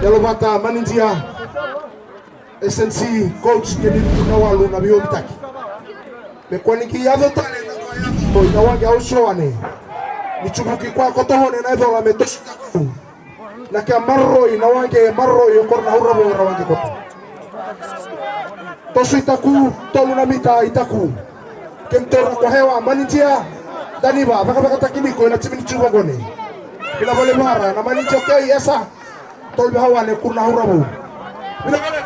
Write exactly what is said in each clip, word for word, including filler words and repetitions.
Yalovata, manidia, S N C, coach, kei na walu na veiwavitaki. Me kua ni qai yaco tale na ka yaco i na waqe au Soane. Ni cuvuki koya ko Tohone na icola me toso i taku. Na kea maroroi na waqe, maroroi o koro na Hauravou era waqe koto. Toso i taku, tolu na mita i taku. Kemudou ra ko Hewa, manidia, Daniva, cakacakataki ni ko ena timi ni Cuva gone. Ina valevara na manidia, okei, Esa. Tolu vei Hawane, kuru na Hauravou. Ina vale.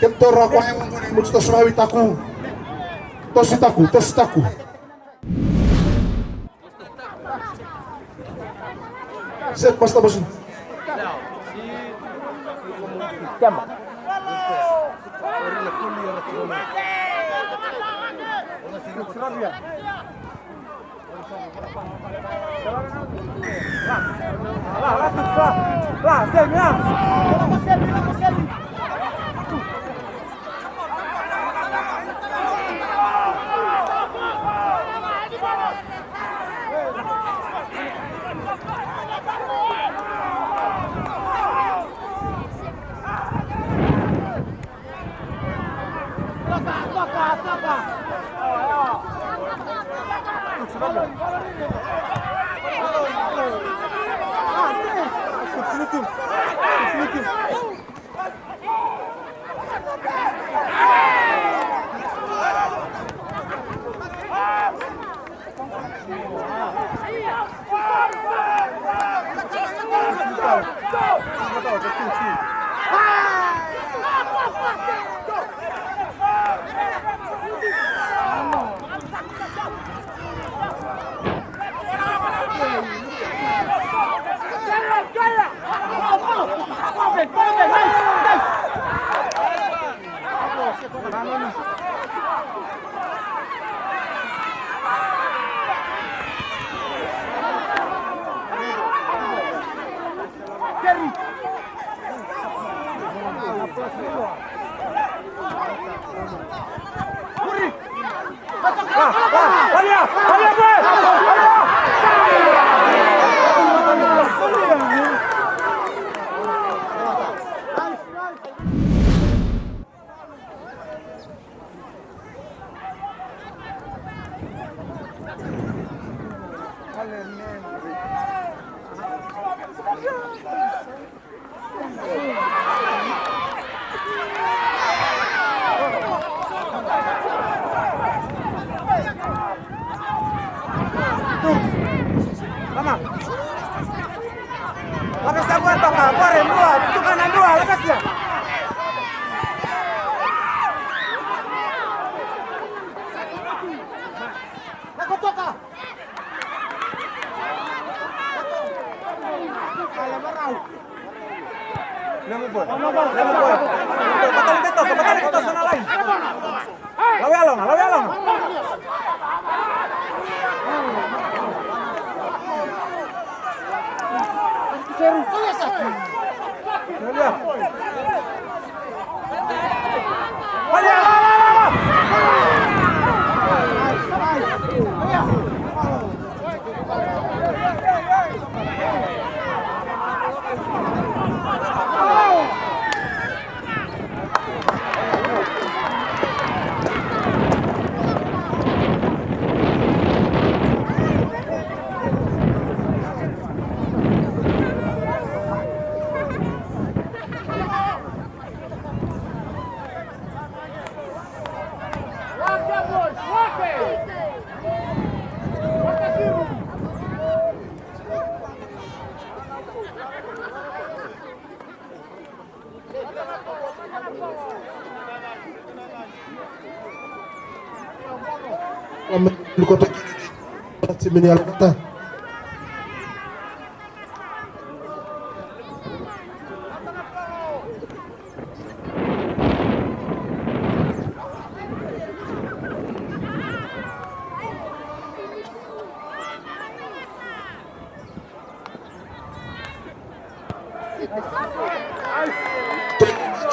Kemudou ra ko Hewa gone, mutu toso na wai taku. Toso i taku, toso i taku. Set, pasta, bosu. Kema. Lakasia koya toka, qori, dua, tukana dua, lakasia. Lako toka. Lemon boy. Lemon boy. Matani ke toso, matani ke toso na laini. Lau yaloga, lau yaloga.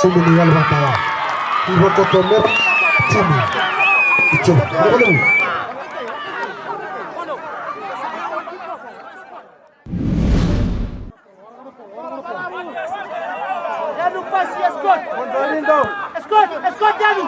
Tumi ni yalovata. Ivakoto me timi. Yanu pasi, escort. Escort, escort, Yanu.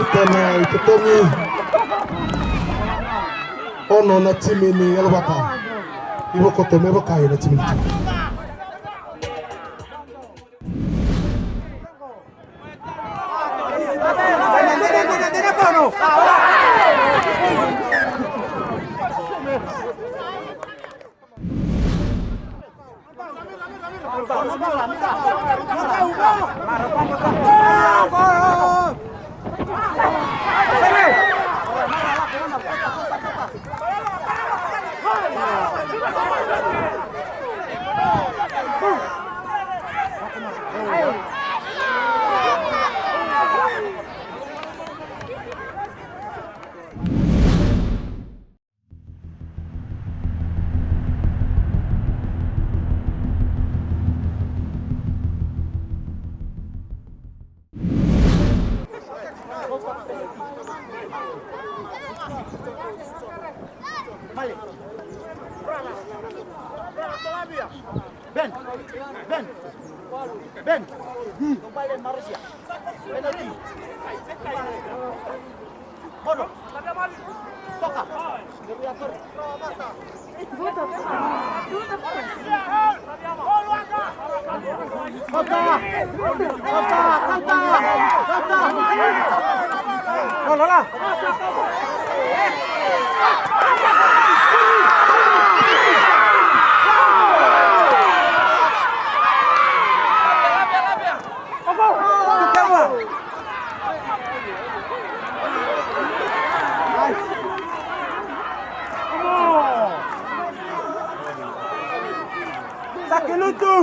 Ita na itotogi ono na timi ni Yalovata. Ni vakoto me vaka na timi ni timi. Ben, Ben, Ben. Penalti. Bodo. Toka. Kota. Kota. Kota. Kota. Sakilutu.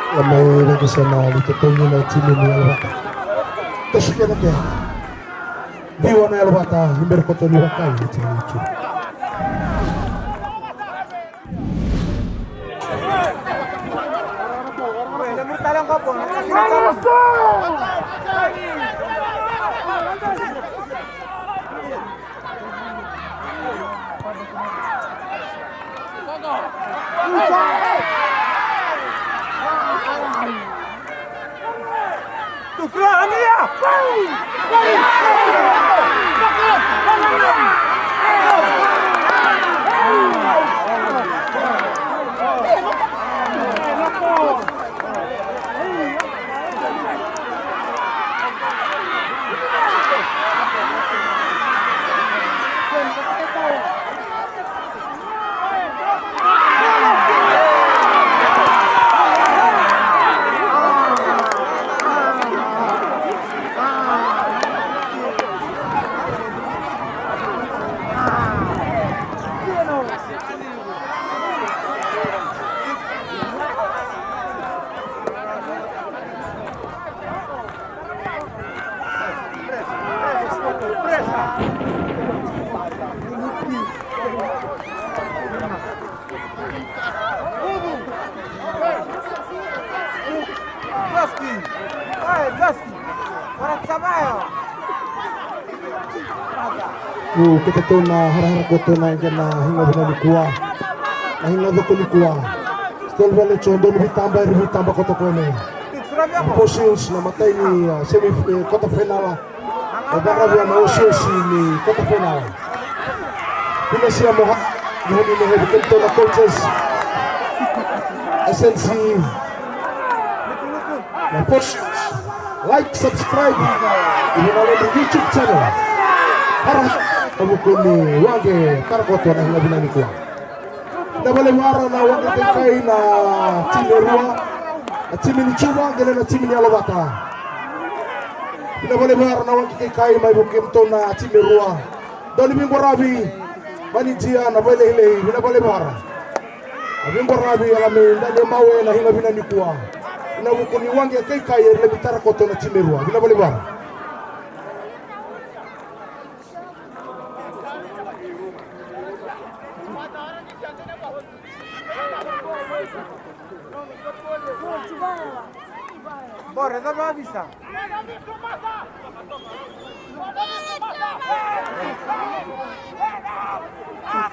Ia mai vei keda sa na veitokoni na timi ni Yalovata. Toso kina ke. Viwa na Yalovata, ni bera koto ni vakai na timi ni Tui. Keitou na harahara koto na kena higa vina nikua. Na higa coko nikua. Stolvele Joe, donu vitaba, eri vitaba koto kone. Na Four Seals na matai ni, ah, semi, eh, quarter final. E varavi na osiosi ni quarter final. Pinasia mo ha, ni honi me hevi kemto na coaches. S N C. Na post, like, subscribe. Ina na levu YouTube channel. Para, ka vukuni wage, karakoto na hina vinani kua. Vinavale vara na waqe keikai na timi e rua. Na timi ni Cuva, qele na timi ni Yalovata. Vinavale vara na waqe keikai mai vukemto na timi e rua. Dau ni veiqwaravi, vanidia na vaileilei, vinavale vara. Na veiqwaravi, ala me dau ni mawe na higa vina nikua. Ina vuku ni waqe keikai, e levi tara koto na timi e rua. Vinavale vara. Bora, dá pra avisar.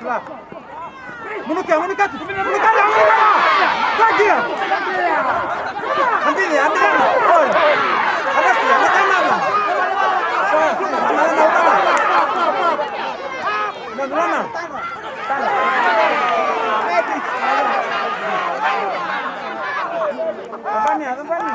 Lá. Munu ke, munu kati, munu kati, munu kati. Lagi ya. Ambil ya, ambil ya. Oi. Awas ya, awas ya. Mana, mana, mana. Mana, mana.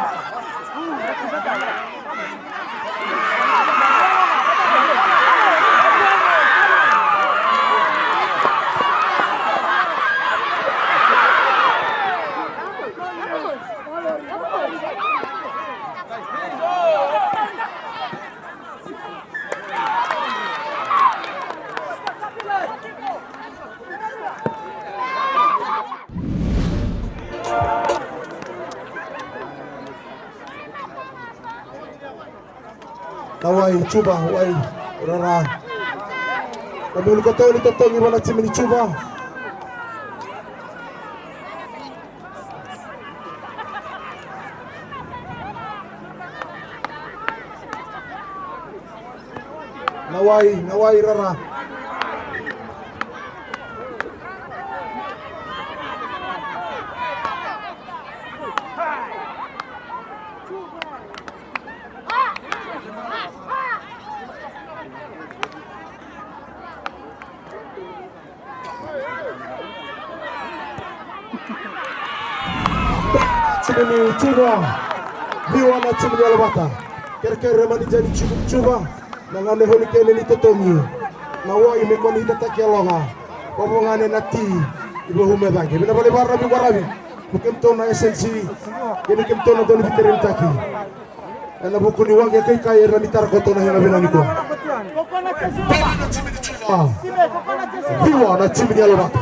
Na wai Cuva, wai rara. Na buli koto ni totogi vua na timi ni Djuvas. Na wai, na wai rara. Timi ni Djuvas, ciwa na timi ni Alovata. Kerekere mani jani timi ni Djuvas. Na gauna e holi kina ni totogi na wai me kua ni itataki yaloga. Vavogane na ti i vahu me cagi. Vinaka vakalevu Varavi, Varavi. Vei kemudou na S N C, kei na kemudou na dau ni veitaqomaki ena vuku ni waqe kaikai era na mitara koto na higa vinaka nikua. A, ciwa na timi ni Alovata.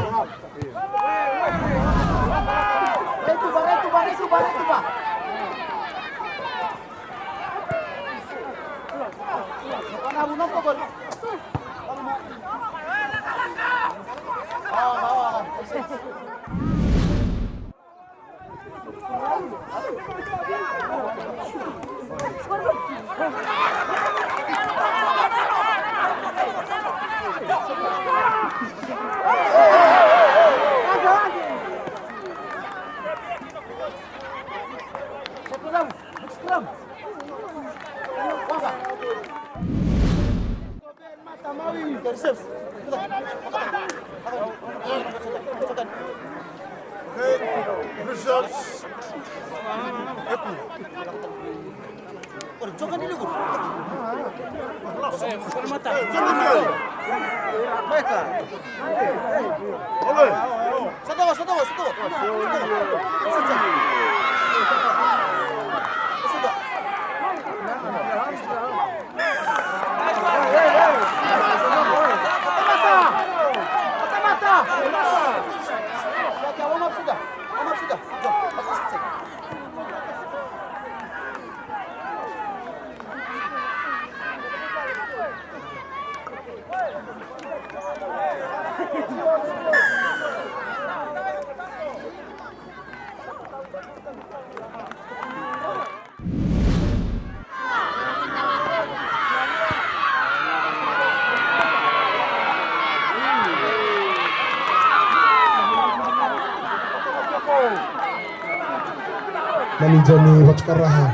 Manija ni Vatuka Raha.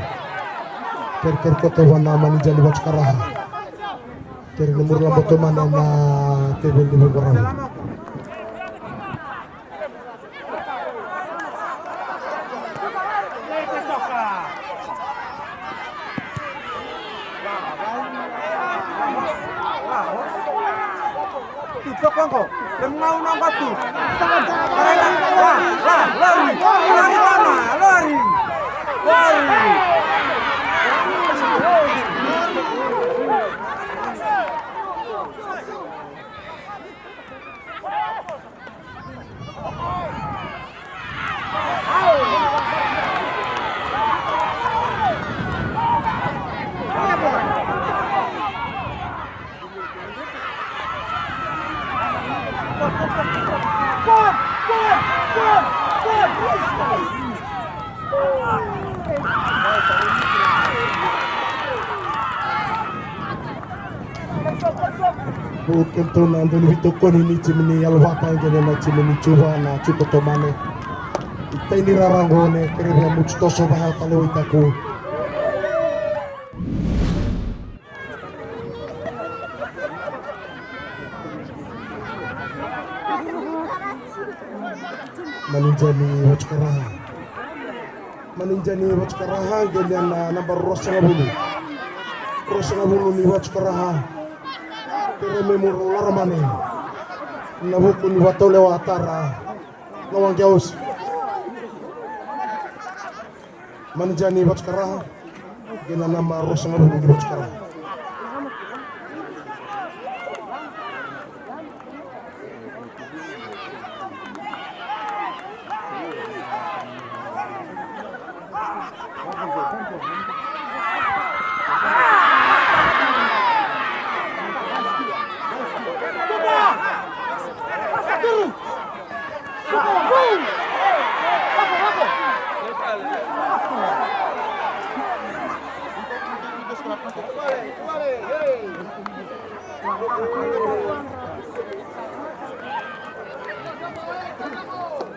Kerekere koto vua na manija ni Vatuka Raha. Kere ni muri laba tomana na teveli ni veiqaravi. Vou kemudou na dau ni veitokoni ni timi ni Yalovata kei na timi ni Djuva na Djuva Tomane. Itai ni rara oqo ne kerevia mutu toso vaya tale o Itaku. Manija ni Vatuka Raha. Manija ni Vatuka Raha, qelia na naba ruasagavulu. Ruasagavulu ni Vatuka Raha. Kere me muru loromane. Na vuku ni vatolewa tara. Na waqe osi. Manija ni Vatuka Raha. Qelia na naba ruasagavulu ni Vatuka Raha.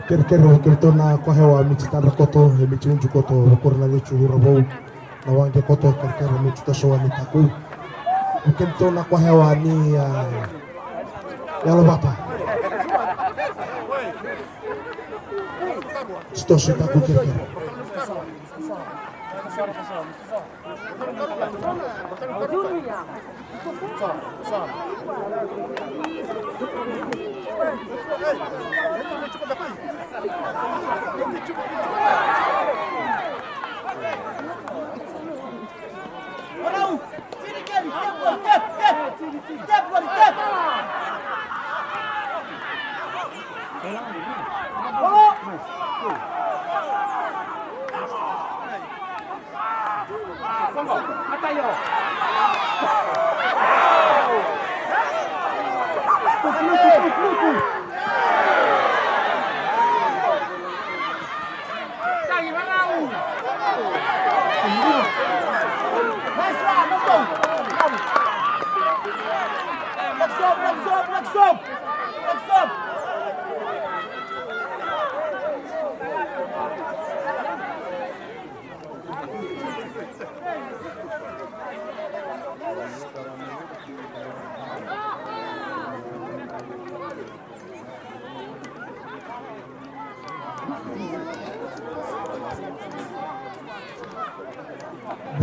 Kerekere, o kemudou na Kwahewa, Miti Tadra Koto, e Miti Uju Koto, Vakuranarecu, Uravou, Nawaqe Koto, kerekere, Miti Toso, Anitaku. O kemudou na Kwahewa ni, ah, Yalovata. Miti Toso, Taku, kerekere.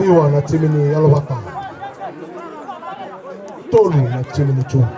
Ciwa na timi ni Yalovata. Tolu na timi ni Cuva.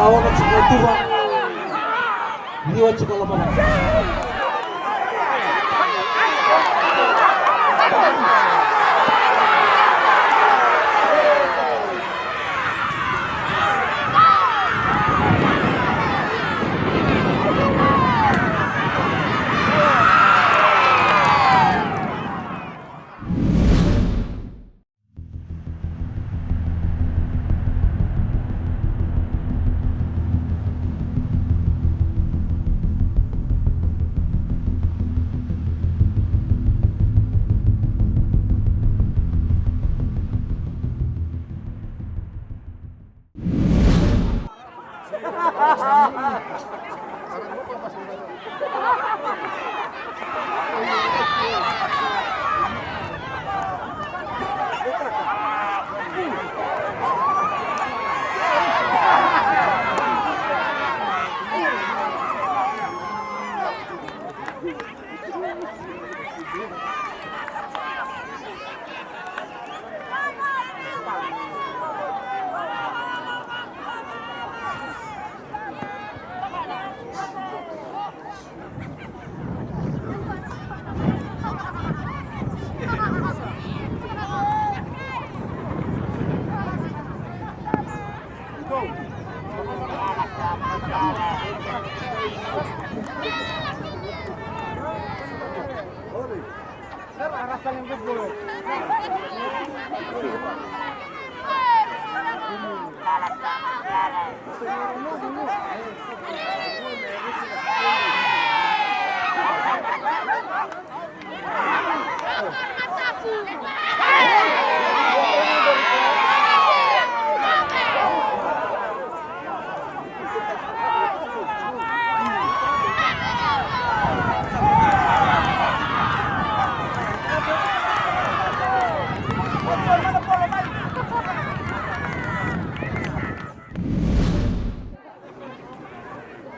Awa na tiko tuva. Niwa tiko la mana.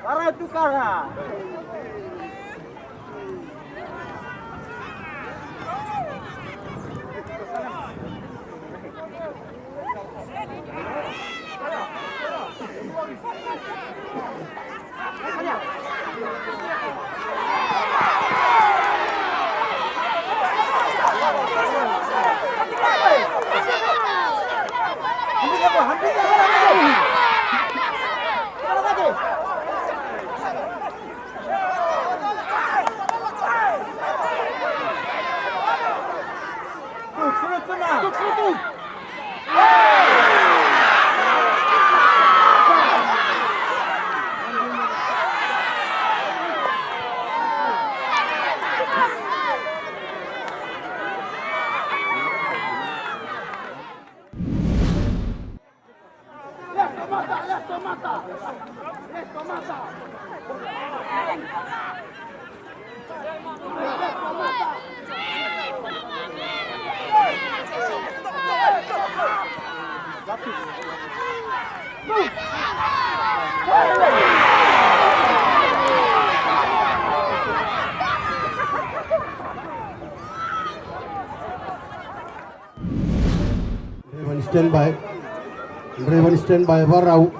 Para tukara. Draiva ni standby. Draiva ni standby, varau.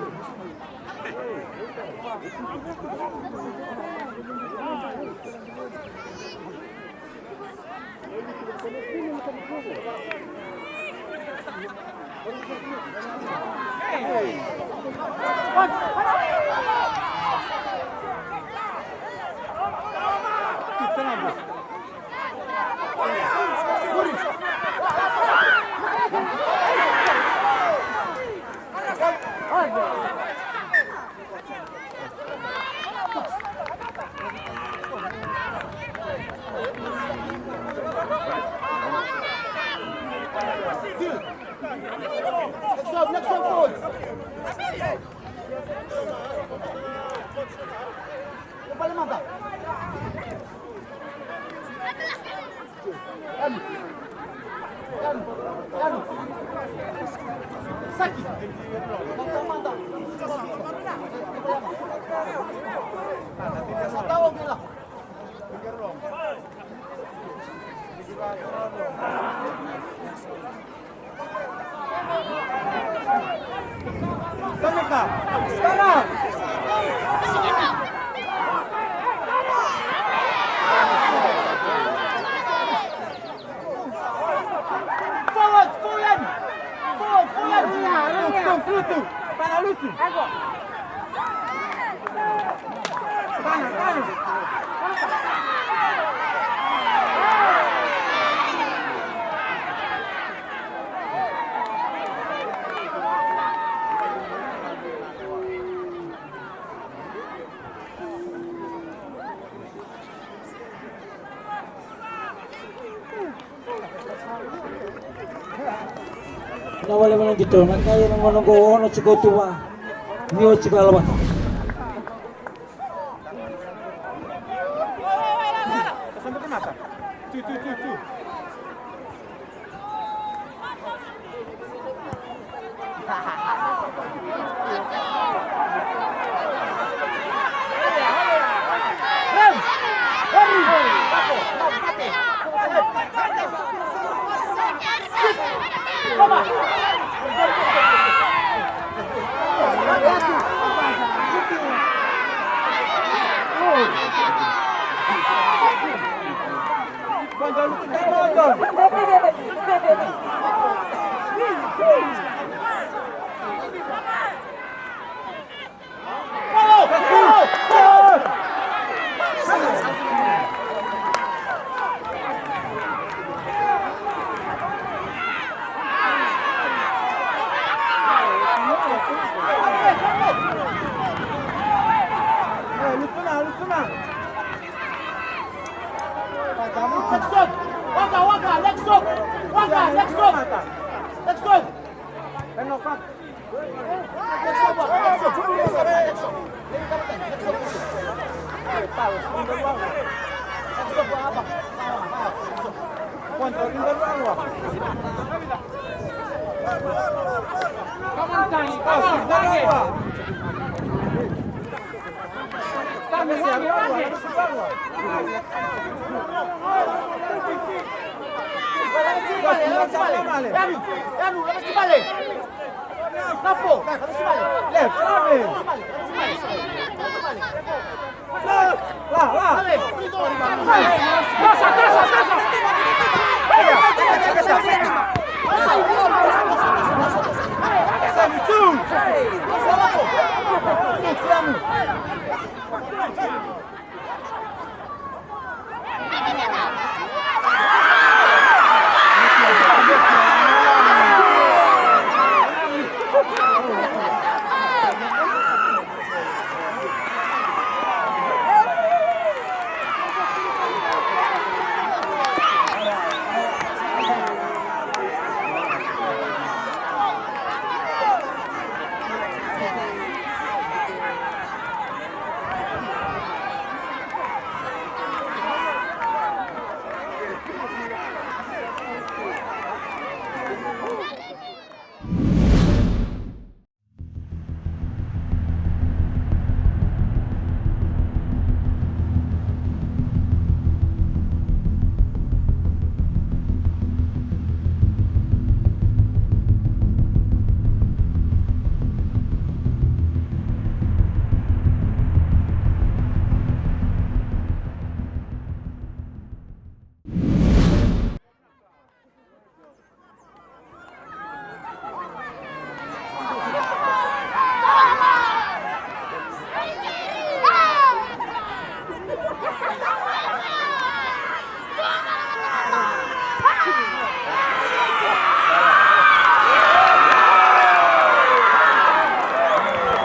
Forward, forward! Forward, forward! Lutu, lutu! Para lutu! Kana, kana! Na wale mana qito, na kai na gauna qo ono tiko tu va. Ni oti ka lavata. Waka, waka, next up. Waka, next up. Next up.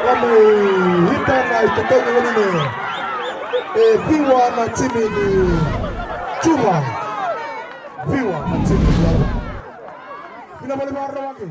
Lamai ita na itatauni wanene. E ciwa na timi ni Cuva. Ciwa na timi ni Cuva. Vinaka vakalevu na waqe.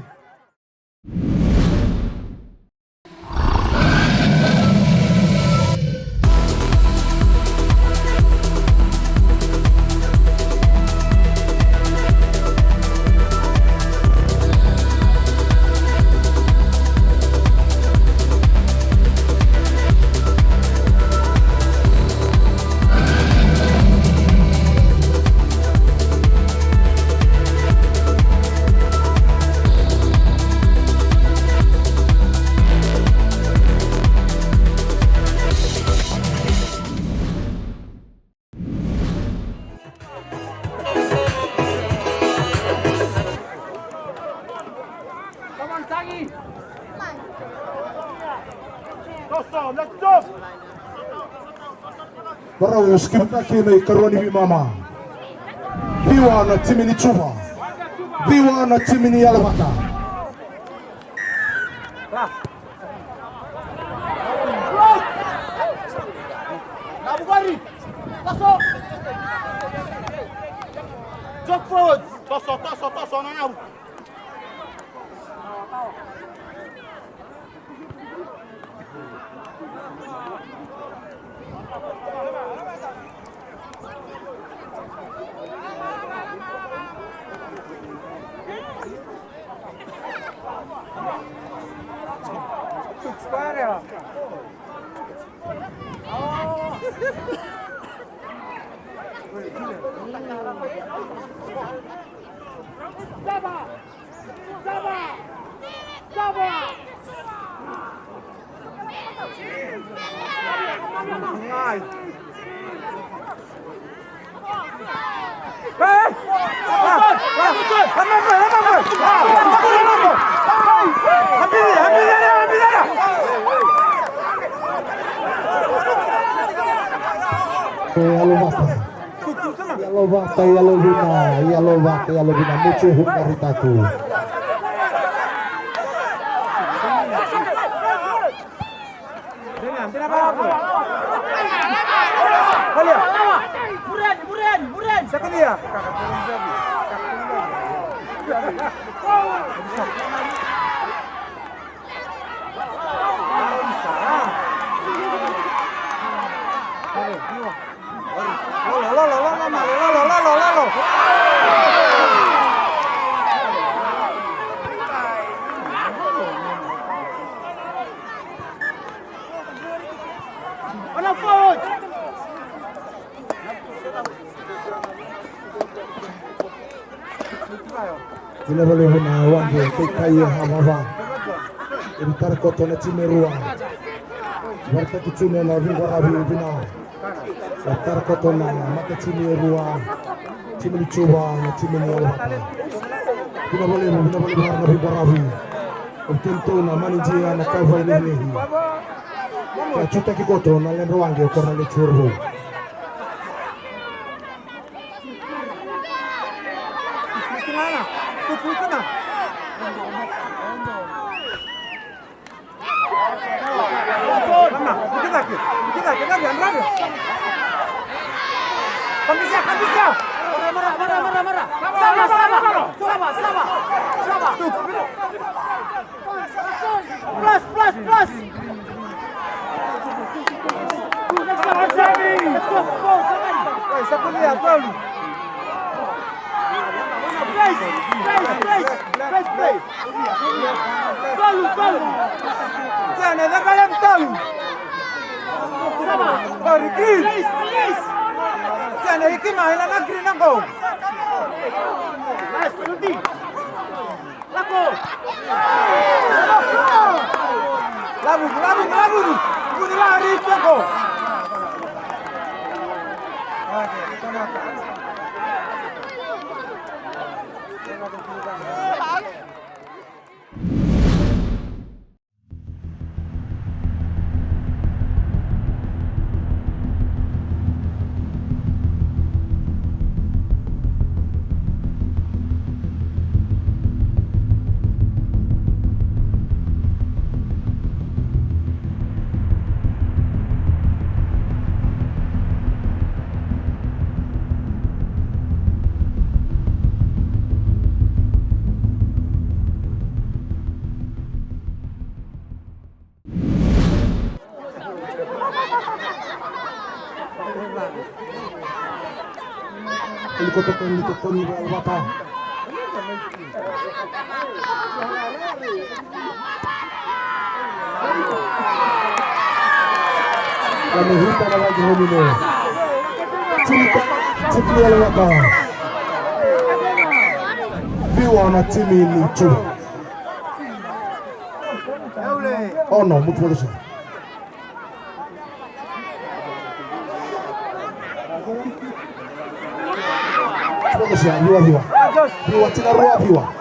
Varau skiptaki na ikarua ni veimama. Ciwa na timi ni Cuva. Ciwa na timi ni Yalovata. Toso, toso, toso, na nau. Yalovata, yalovina, yalovata, yalovina, mucu huka ritatu. Vinaka vakalevu na waqe kei Kai e Havava. Ena tara koto na timi e rua. Varetaki tu na veiqaravi vina. Na tara koto na matatimi e rua. Timi ni Suva, na timi ni Yalovata. Vinaka vakalevu, vinaka vakalevu na veiqaravi. O kemudou na manager na Kava i Lehilehi. Ka tutaki koto na ledra waqe o Korona Lechuervou. Plus, plus, plus. Next one, next one. Next one. Go, go, go. Hey, Sakulia, go. Place, place, place, place, place. Go, go. Sana, na kaya tahu. Sama. Go, Ricky. Place, place. Sana, Ricky, main na green na go. Nice penalty. Lako! Lavuni, lavuni, lavuni! Vuni la, rei tiko! Helikopta ni totonu ni Yalovata. Ka me hita na wagi homine. Timi, timi ni Yalovata. Viwa na timi ni Suva. Ono, mutu vale sa. Tiko kesi ya, viwa, viwa. Viwa, tina rua, viwa.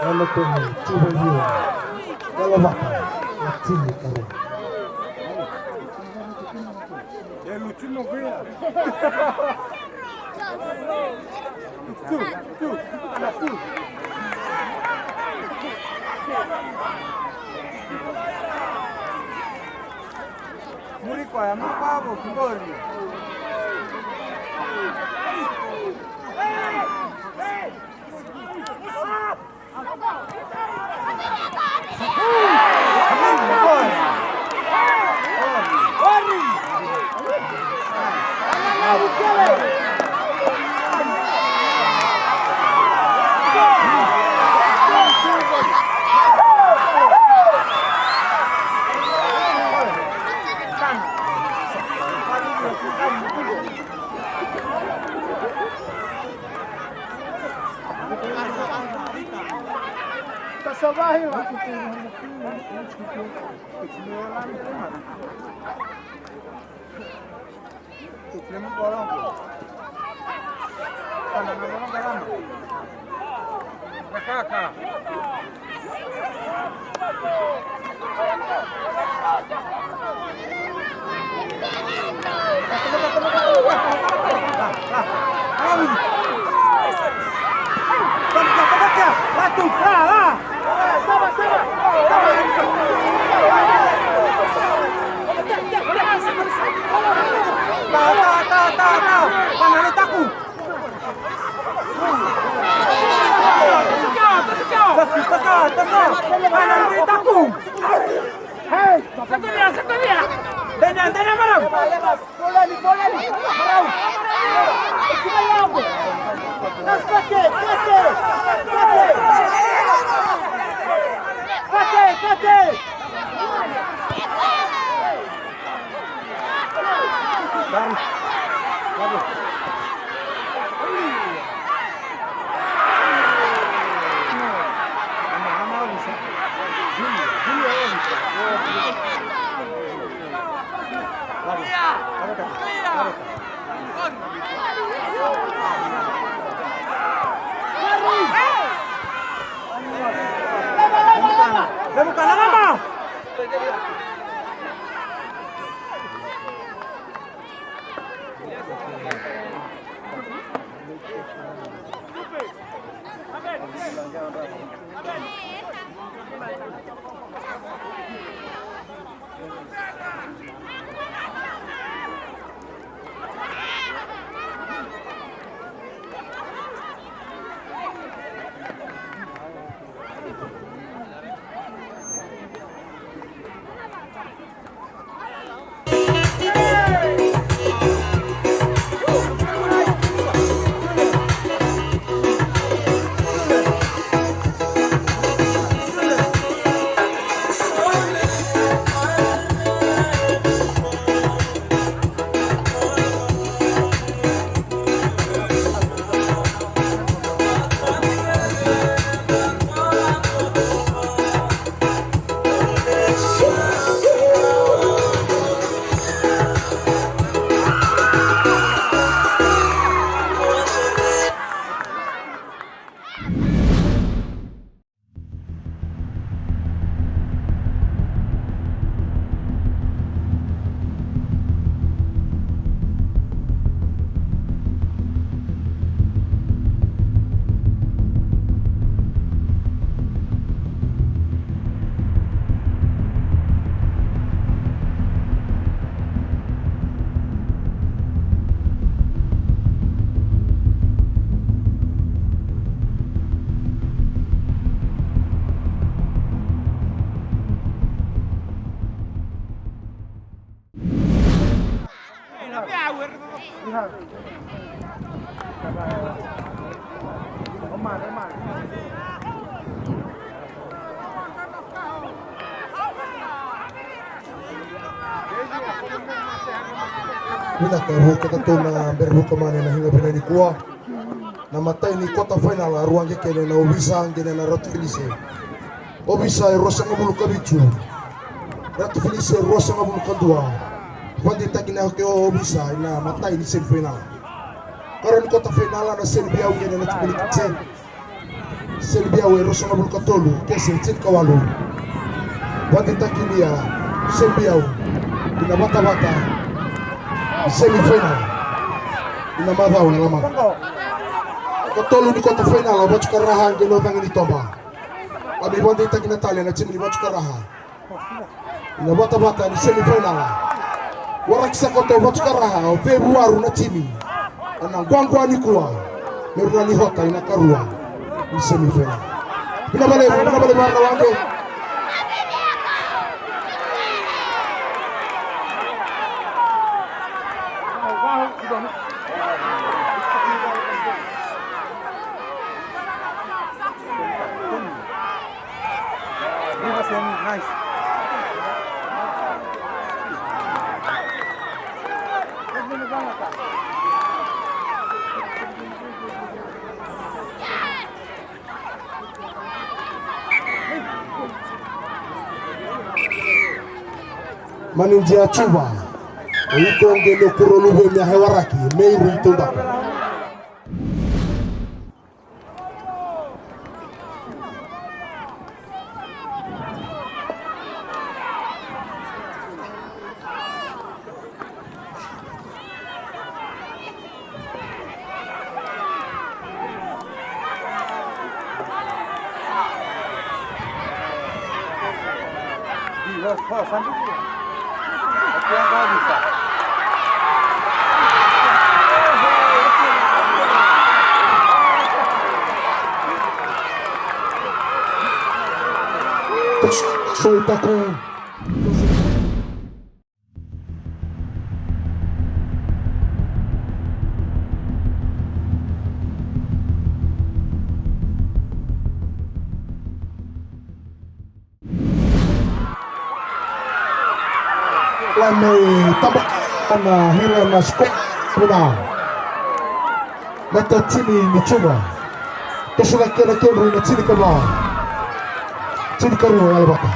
Ela toni tuva ia. Ela vaka e tini karua. Muri koya, muri koya vo, kibori. Vinaka, vuka tatou na bera vuka mai na higa vinaka nikua. Na matai ni kota fainala, rua qe kena na Ovisa, qe na Ratu Felise. Ovisa e ruasagavulu ka vitu, Ratu Felise e ruasagavulu ka dua. Vakadeitaki na ke o Ovisa ina matai ni semi fainala. Karua ni kota fainala na Seli Biau qe na Nati Militante. Seli Biau e ruasagavulu ka tolu, Kese e tinikawalu. Vakadeitaki ni a Seli Biau ina vatavata ni semi fainala ina macawa e lomana. Ka tolu ni kota fainala, Vatu Karaha qe na Cagi ni Toba. A mai vakadeitaki na tale na timi ni Vatu Karaha ina vatavata ni semi fainala. Waraki saka o Vatu Karaha, o Vevuaru na timi ena quaqua nikua, me ra na lihota ina karua ni semi fainala. Vinaka vakalevu, vinaka vakalevu na waqe. Mani Jia Cuva, o iko qe ni kuro luve me a hewaraki, me iri i Taudaku. Soitaka. Lai mai tabaka na hira na score. Vuna na ta timi ni Cuva. Toso na kena kedru na tini ka va. Tini ka rua, Yalovata.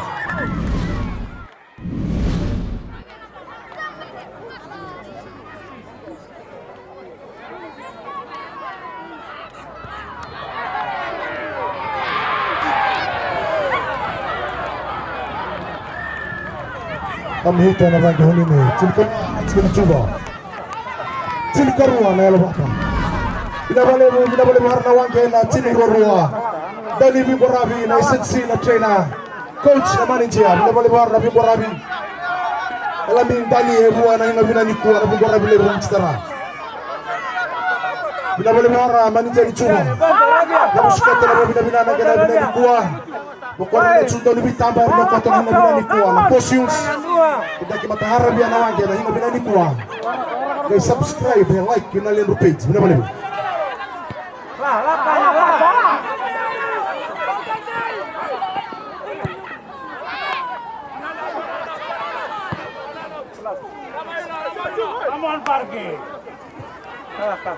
Kamihita na vaqe honini, tini ka, tini ka Cuva. Tini ka rua na Yalovata. Vinaka vakalevu, vinaka vakalevu hara na waqe na tini ruarua. Dani Viboravi na S N C na trainer. Coach na manager, vinaka vakalevu hara na Viboravi. Elami Dani e vua na ina vinaka nikua na Viboravi levu na titara. Vinaka vakalevu hara manager ni Cuva. Na vusikata na vinavina na kena vinaka nikua. Mo kora na Cuva ni vitaba na kota na vinaka nikua na Posius. Kudaki mata hara via na waqe na ina vinaka nikua. Qai subscribe, e like na Ledru page. Vinaka vakalevu.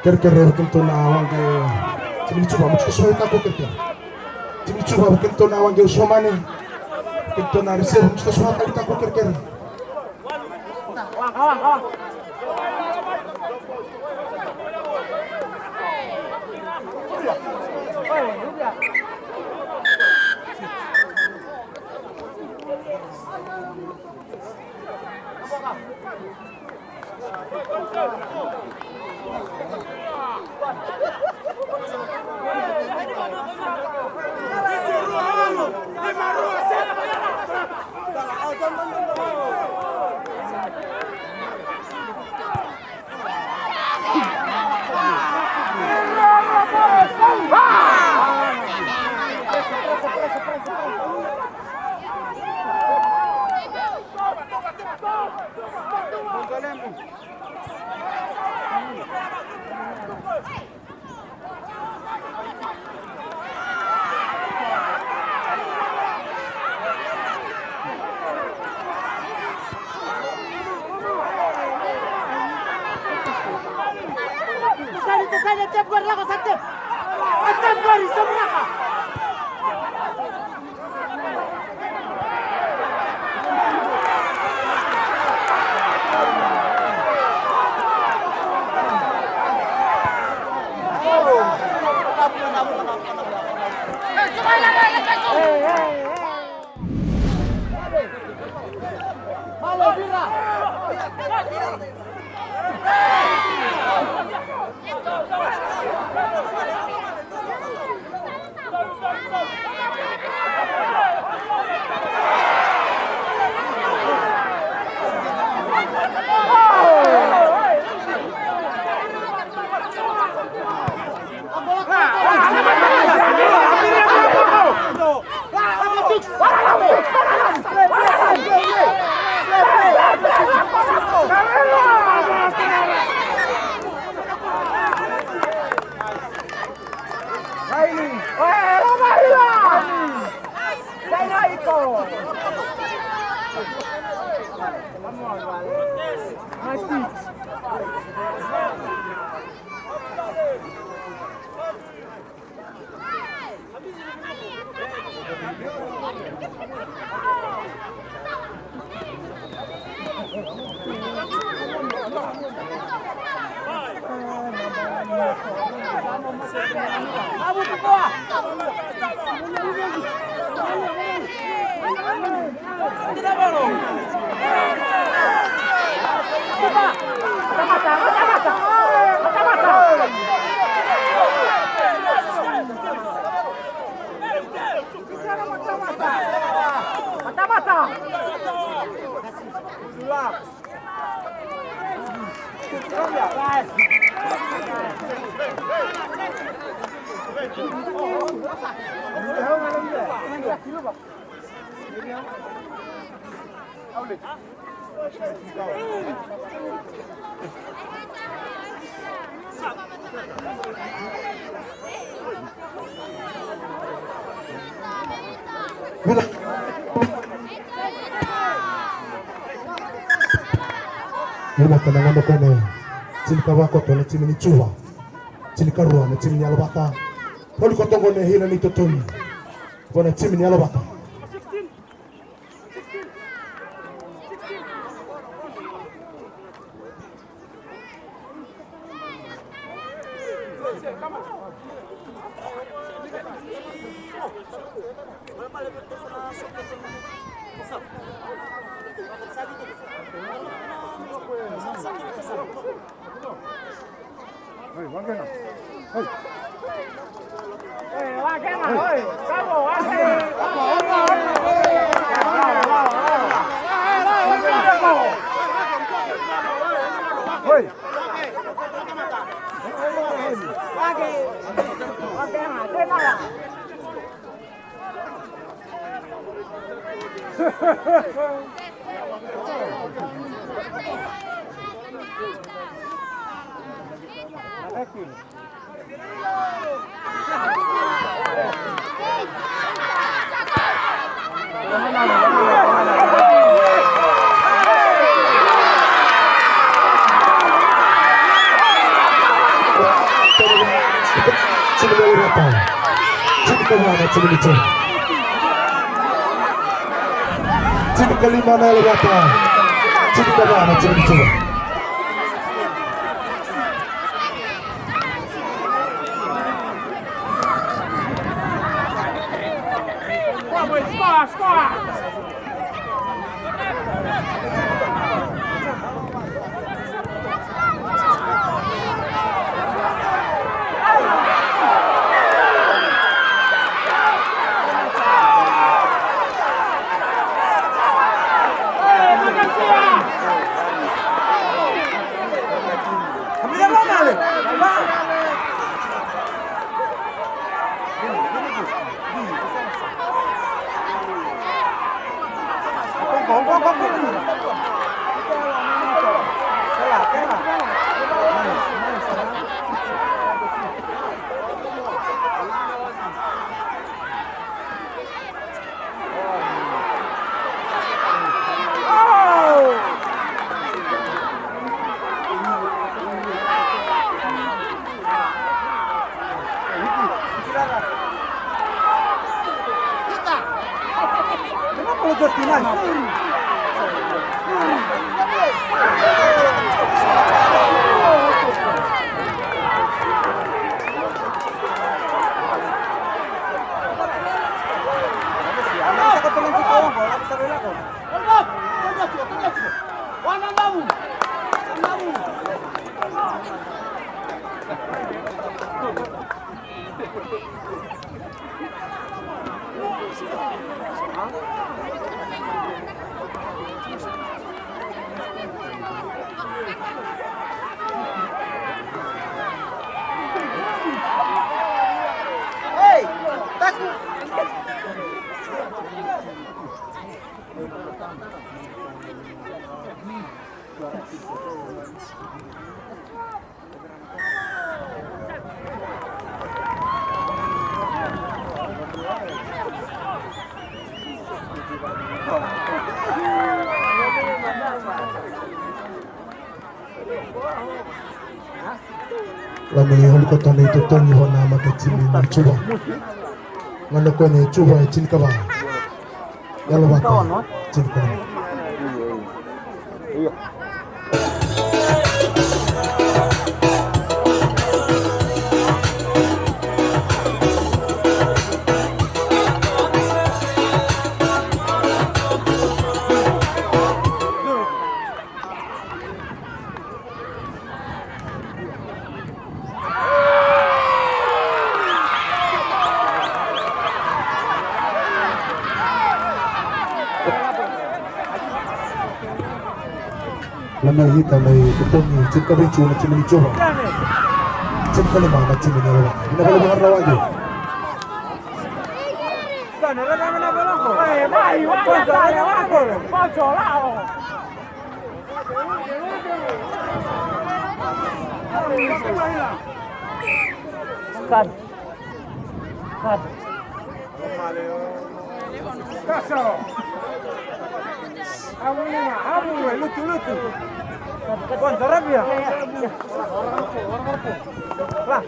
Kerekere, vei kemudou na waqe. Timi ni Cuva, mo tiko sova i tako, kerekere. Timi ni Cuva, vei kemudou na waqe, usova mani. Vei kemudou na reserve, mo tiko sova i tako, kerekere. Vinaka na gauna ko ena tinikava koto na timi ni Djuva. Tinikarua na timi ni Yalovata. Voli koto qo na ina ni totoni. Vo na timi ni Yalovata. Timi ni Yalovata. Timi ni Yalovata, timi ni Djuva. Tinikalima na Yalovata. Tinikalima na timi ni Djuva. Lami holi koto na itotogi vua na mata timi ni Tsuva. Gona koya ni Tsuva e tinikava. Yalovata, tinikalima. Lami ita na itotogi, tinikavitu na timi ni Tsuva. Tinikalima na timi ni Yalovata. Ina vale vaka rawa ake. Cut. Cut. Kaso. Amu, amu, lutu, lutu. Bon, zarabia. La.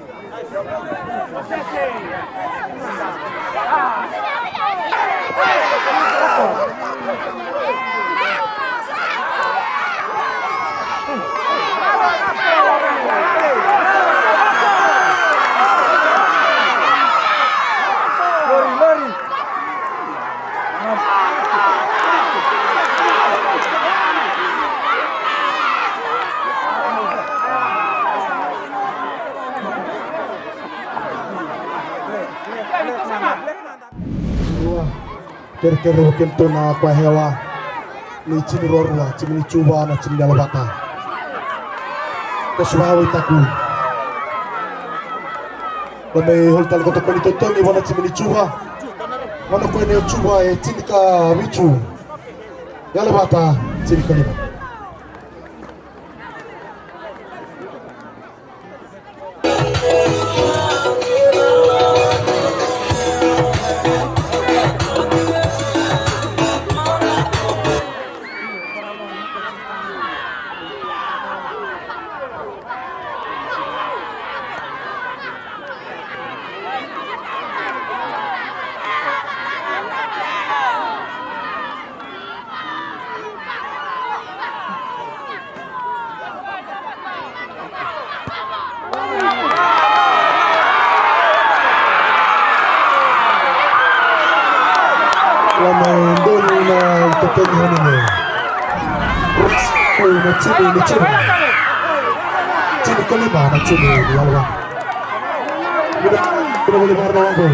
Lori, lori. Kerekere vei kedatou na kwa hewa ni timi ruarua, timi ni Tsuva na timi ni Yalovata. Koso vakawaitaki. Ko me holi tale koto ko ni totogi vua na timi ni Tsuva. Vua na ko ni Tsuva e tinikavitu. Yalovata tinikalima. Lama e donu na itotogi honi me. Ko na timi ni Tsuva. Tinikalima na timi ni Yalovata. Kuna, kuna vale vaka rawa qo.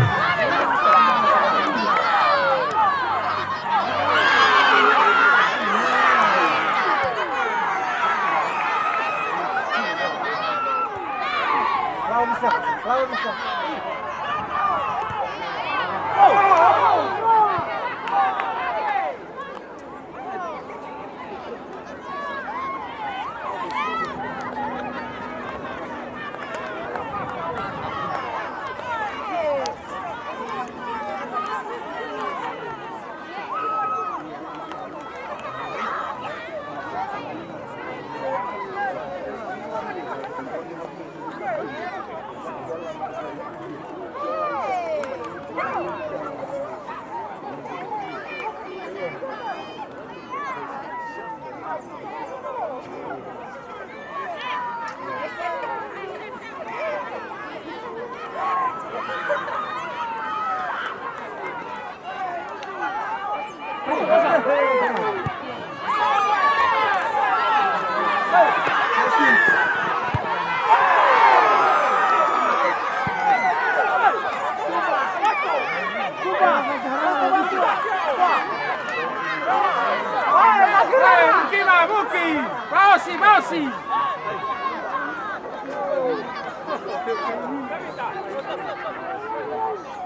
Vuki, vasi, vasi.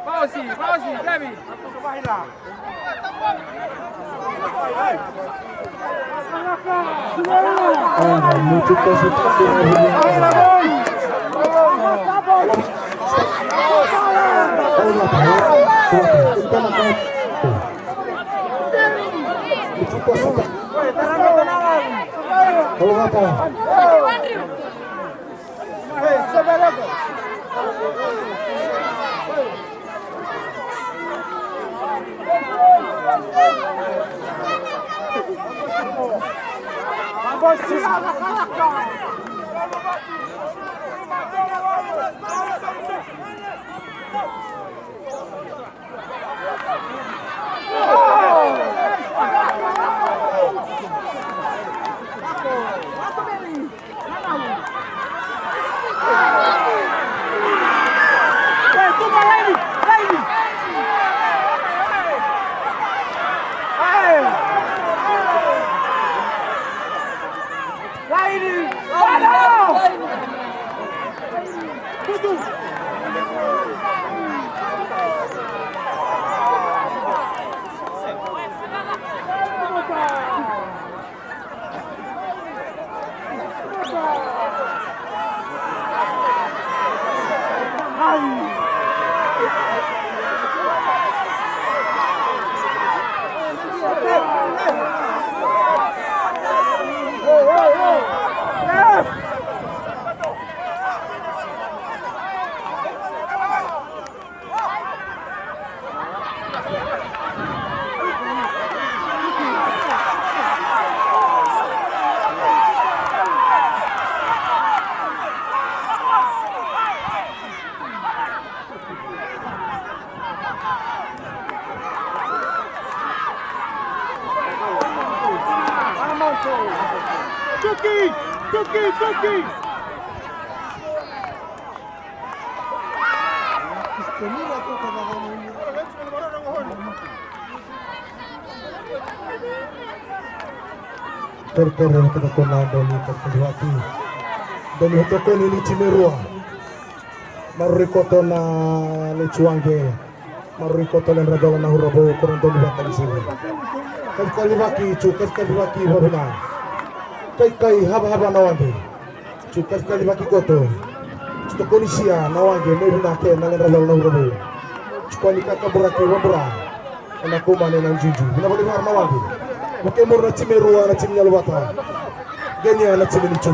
Vasi, vasi, David. Tuki! Tuki! Tuki! Kerekere vata kei na dau ni kalikali vaki. Dau ni vata kei ni timi e rua. Maroroi koto na Lesuage. Maroroi koto na Ledra Cola Naura Vou, ko na dau ni vata ni sega. Kalikali vaki, tu kalikali vaki vavina. Kaikai havahava na wage. Tu kalikali vaki koto. Tu tokonisia na wage me vinaka na Ledra Cola Naura Vou. Tu kua ni kakaburaki vabura. Ena kumane na juju. Vina vale vara na wage. Vukei mura na timi e rua na timi ni Yalovata. Kenia na timi ni tu.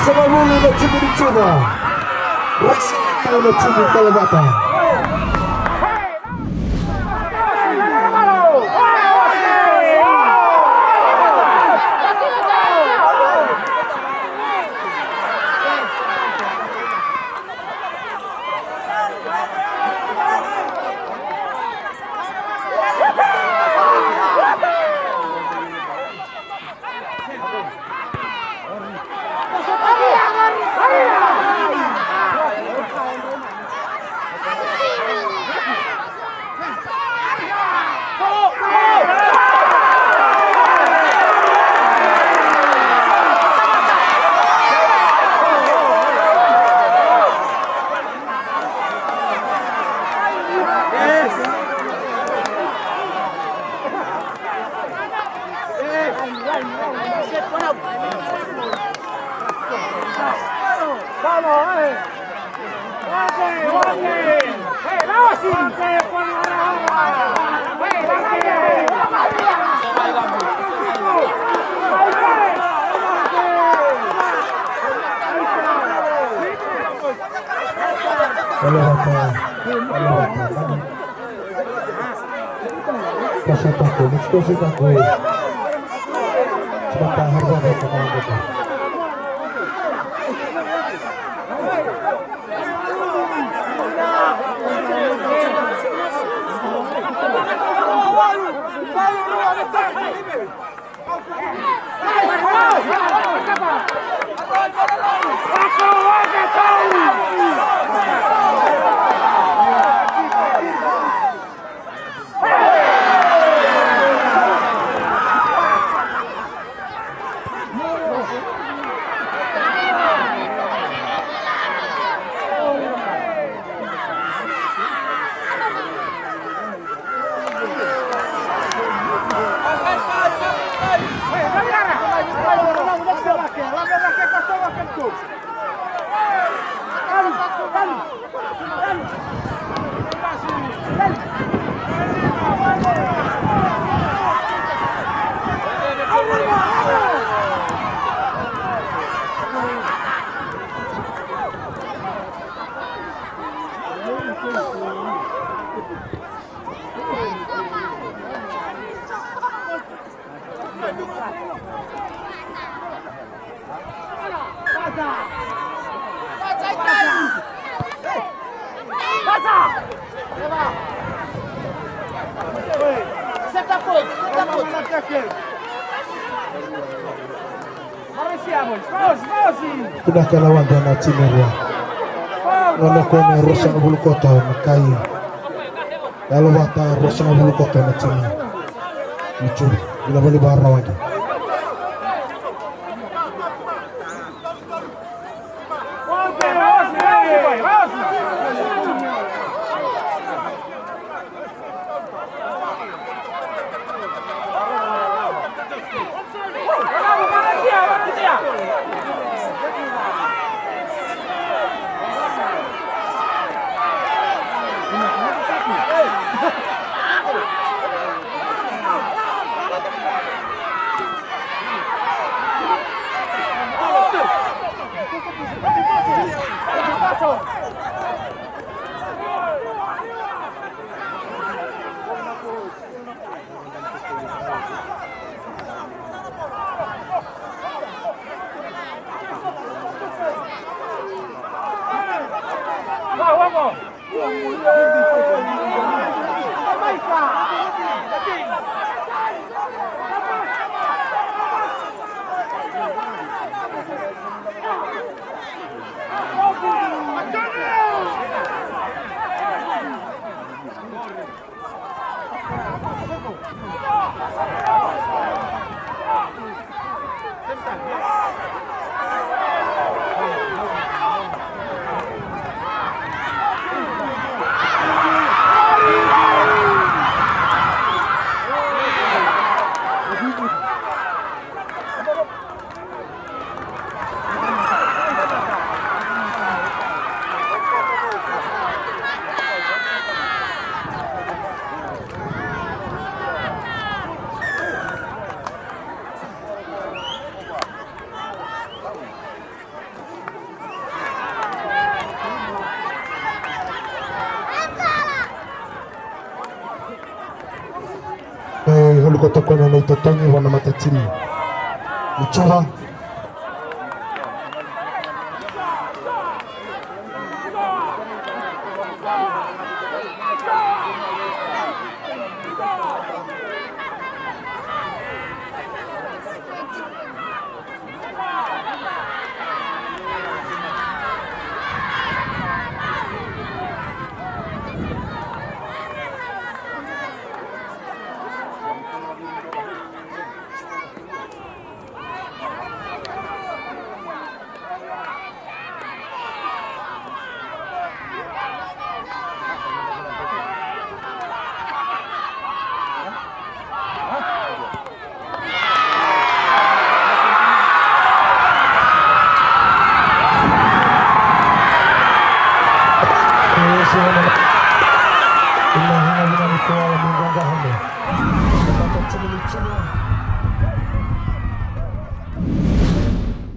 Ruasagavulu na timi ni Djuvas. Ruasagavulu na timi ni Djuvas. Ruasagavulu na timi ni Kalavata. Olha, rapaz. Olha, rapaz. Tosi tako, tosi tako. Sima ta harga ko ko ko. Vinaka na waqa na timi rua. Nona kone ruasagavulu koto na kai. Yalovata ruasagavulu koto na timi ni Djuvas. Vila vali vara waqa. E, olu ko tokona na itotogi vua na matatimi ni Cuva.